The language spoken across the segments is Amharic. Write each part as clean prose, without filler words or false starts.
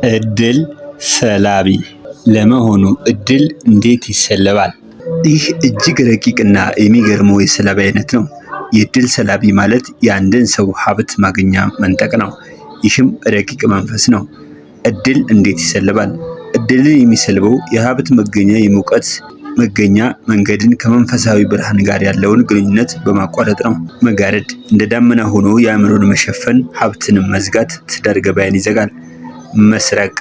እድል ሰላቢ። ለመሆኑ እድል እንዴት ይሰለባል? ይህ እጅግ ረቂቅና የሚገርመው የሰላቢ አይነት ነው። የእድል ሰላቢ ማለት የአንድን ሰው ሀብት ማግኛ መንጠቅ ነው። ይህም ረቂቅ መንፈስ ነው። እድል እንዴት ይሰለባል? እድልን የሚሰልበው የሀብት መገኛ፣ የሙቀት መገኛ መንገድን ከመንፈሳዊ ብርሃን ጋር ያለውን ግንኙነት በማቋረጥ ነው። መጋረድ እንደ ዳመና ሆኖ የአእምሮን መሸፈን፣ ሀብትንም መዝጋት፣ ትዳር ገበያን ይዘጋል። መስረቅ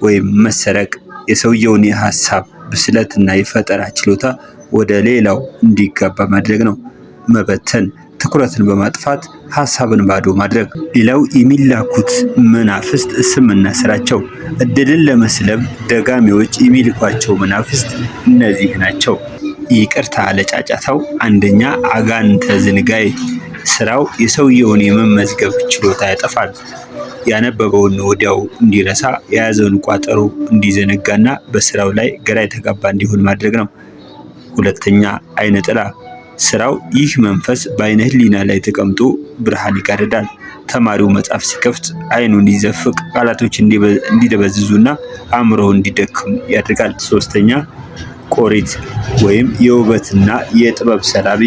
ወይም መሰረቅ የሰውየውን የሀሳብ ብስለትና የፈጠራ ችሎታ ወደ ሌላው እንዲጋባ ማድረግ ነው። መበተን ትኩረትን በማጥፋት ሀሳብን ባዶ ማድረግ። ሌላው የሚላኩት መናፍስት ስምና ስራቸው። እድልን ለመስለብ ደጋሚዎች የሚልኳቸው መናፍስት እነዚህ ናቸው። ይቅርታ ለጫጫታው። አንደኛ፣ አጋንንተ ዝንጋይ። ስራው የሰውየውን የመመዝገብ ችሎታ ያጠፋል። ያነበበውን ወዲያው እንዲረሳ፣ የያዘውን ቋጠሮ እንዲዘነጋና በስራው ላይ ግራ የተጋባ እንዲሆን ማድረግ ነው። ሁለተኛ፣ አይነ ጥላ። ስራው ይህ መንፈስ በአይነ ህሊና ላይ ተቀምጦ ብርሃን ይጋርዳል። ተማሪው መጽሐፍ ሲከፍት አይኑ እንዲዘፍቅ፣ ቃላቶች እንዲደበዝዙና አእምሮው እንዲደክም ያደርጋል። ሶስተኛ፣ ቆሪት ወይም የውበትና የጥበብ ሰላቢ።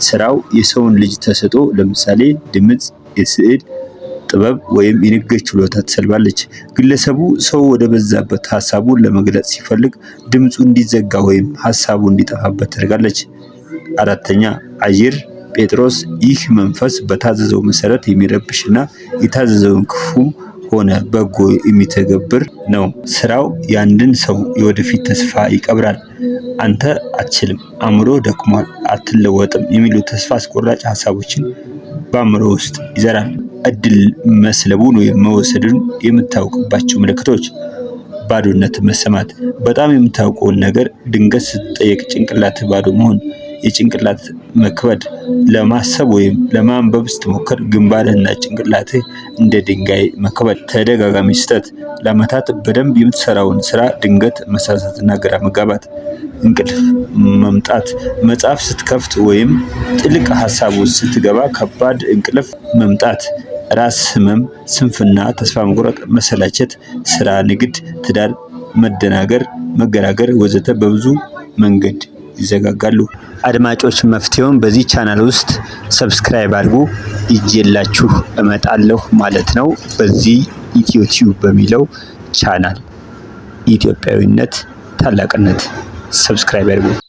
ስራው የሰውን ልጅ ተሰጥኦ፣ ለምሳሌ ድምፅ፣ የስዕል ጥበብ ወይም የንግግር ችሎታ ትሰልባለች። ግለሰቡ ሰው ወደ በዛበት ሀሳቡን ለመግለጽ ሲፈልግ ድምፁ እንዲዘጋ ወይም ሀሳቡ እንዲጠፋበት ታደርጋለች። አራተኛ፣ አየር ጴጥሮስ። ይህ መንፈስ በታዘዘው መሰረት የሚረብሽና የታዘዘውን ክፉም ሆነ በጎ የሚተገብር ነው። ስራው የአንድን ሰው የወደፊት ተስፋ ይቀብራል። አንተ አትችልም፣ አእምሮ ደክሟል፣ አትለወጥም የሚሉ ተስፋ አስቆራጭ ሀሳቦችን በአእምሮ ውስጥ ይዘራል። እድል መስለቡን ወይም መወሰዱን የምታውቅባቸው ምልክቶች፦ ባዶነት መሰማት፣ በጣም የምታውቀውን ነገር ድንገት ስትጠየቅ ጭንቅላት ባዶ መሆን፣ የጭንቅላት መክበድ፣ ለማሰብ ወይም ለማንበብ ስትሞክር ግንባርህና ጭንቅላትህ እንደ ድንጋይ መክበድ፣ ተደጋጋሚ ስህተት፣ ለዓመታት በደንብ የምትሰራውን ስራ ድንገት መሳሳትና ግራ መጋባት፣ እንቅልፍ መምጣት፣ መጽሐፍ ስትከፍት ወይም ጥልቅ ሀሳብ ውስጥ ስትገባ ከባድ እንቅልፍ መምጣት፣ ራስ ህመም፣ ስንፍና፣ ተስፋ መቁረጥ፣ መሰላቸት፣ ስራ፣ ንግድ፣ ትዳር፣ መደናገር፣ መገራገር ወዘተ በብዙ መንገድ ይዘጋጋሉ። አድማጮች፣ መፍትሄውን በዚህ ቻናል ውስጥ subscribe አድርጉ፣ ይዤላችሁ እመጣለሁ ማለት ነው። በዚህ ኢትዮ ቲዩብ በሚለው ቻናል ኢትዮጵያዊነት ታላቅነት subscribe አድርጉ።